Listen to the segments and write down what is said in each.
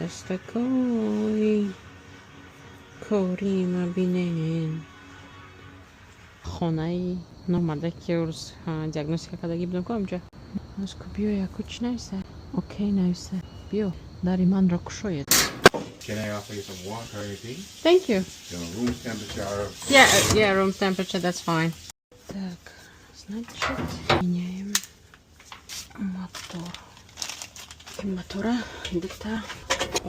Дастакои кори мабинен. Хонаи номарда, ки рӯз диагностика кардагӣ будам ку, амҷа. Ку биё, яку чӣ нависа? Окей, нависа. Биё, дари манро кушоед. Can I offer you some water or anything? Thank you. You know, room temperature. Yeah, room temperature, that's fine. Так, значит, меняем мотор. Мотора дута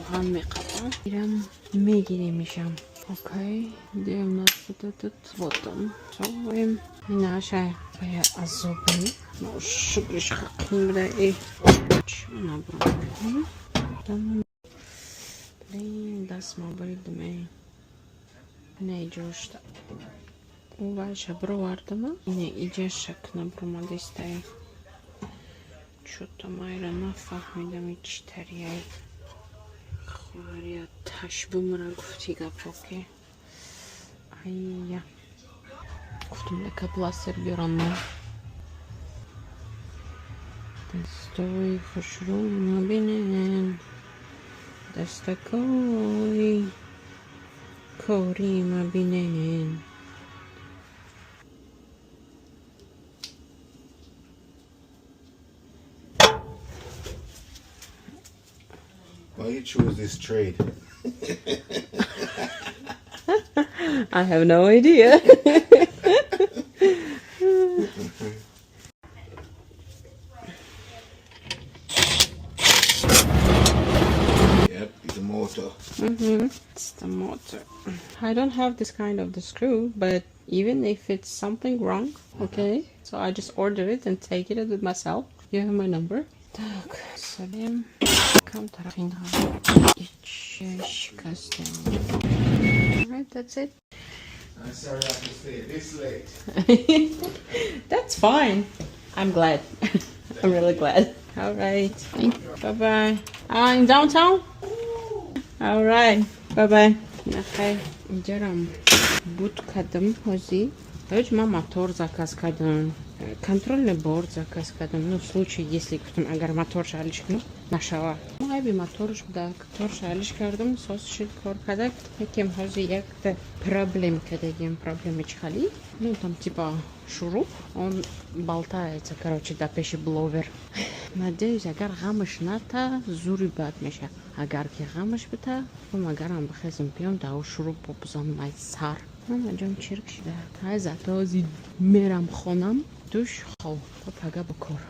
оҳан меқапам. Ирам мегиремишам. Окей, где у нас вот этот? Вот он. Совываем. И наша твоя азобы. Ну, шукриш хаким и чё набрал? Там. Блин, даст ма буридаме. Не иҷошта. Уваша бировардама. Не иҷашак набромадистай. Чё-то майра нафаҳмидам, чӣ тарияй. Хоҳария таш бимра, гуфти гапо ки. Айя. Гуфтам, лейкопластырь биёрам ма. Дастои хушрӯ мабинен. Дастакои кори мабинен. Why you choose this trade? I have no idea. Yep, it's a motor. It's the motor. I don't have this kind of the screw, but even if it's something wrong, okay? So I just order it and take it with myself. You have my number. Так, садим. Ичешкастем. Alright, that's it. I'm sorry I have to stay this late. That's fine. I'm glad. I'm really glad. All right. Thank you. Bye bye. In downtown? All right. Bye bye. Okay. Иҷарам буд кардам ҳозӣ. Ҳоҷ ман мотор заказ кардам. Контрольный борт заказ кардам. Ну, в случае, если, гуфтам, агар мотор шалиш кунам, нашава. Айби моторш буда. Мотор шалиш кардам, соз шид, кор кардак. Якем ҳозӣ якта проблем кардагим. Проблеми чӣ хали? Ну, там типа шуруп, он болтается, короче, да пеши blower. Надеюсь, агар ғамаш ната, зури бад меша. Агар ки ғамаш бита, агарам бихезм биём, да шуруп бизанам ай сар. Ҷон чирк шида. Ай зато ҳози мерам хонам, душ, хоб, то пага ба кор.